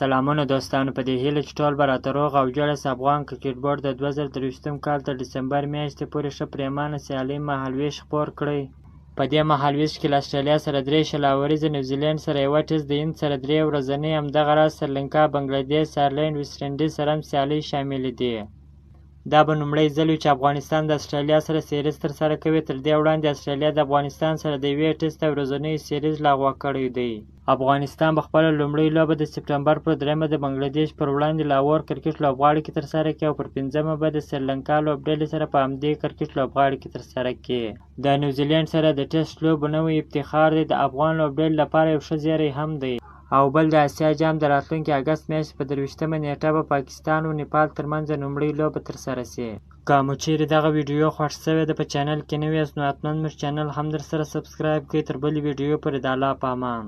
سلامونه دوستانو، په دې هیله چې ټول به راته روغ او جوړ یاست. افغان کرکټ بورډ د 2023 کال تر ډسمبر میاشتې پورې ښه پریمانه سیالۍ مهالوېش خپور کړی. په دې مهالوېش کې له اسټرالیا سره درې 20 اوریزه، نیوزیلینډ سره یوه ټیسټ، د هند سره درې ورځنۍ، همدغه راز سریلانکا، بنګله دېش، آیرلینډ، ویسټ انډیز سره هم سیالۍ شاملې دي. دا به لومړی ځل وي چې افغانستان د اسټرالیا سره سیریز ترسره کوي. تر دې وړاندې اسټرالیا د افغانستان سره د یوې ټیسټ او ورځنیو سیریز لغوه کړی دی. افغانستان به خپله لومړۍ لوبه د سپټمبر پر درېیمه د بنګله دېش پر وړاندې لاهور کرکټ لوبغالي کې ترسره کړي او پر پنځمه به د سریلانکا لوبډلې سره په همدې کرکټ لوبغالي کې ترسره کړي. د نیوزیلینډ سره د ټیسټ لوبو نوی افتخار دی، د افغان لوبډلې لپاره یو ښه زیری هم دی. او بل د اسیا جام د راتلونکي اګست میاشتې په 23مه نېټه به پاکستان او نیپال ترمنځ لومړۍ لوبه ترسره شي. که مو چیرې دغه ویډیو خوښ شوې ده، په چینل کې نوي یاست نو حتما موږ چینل هم درسره سبسکرایب کړئ. تر بلې ویډیو پورې د الله په امان.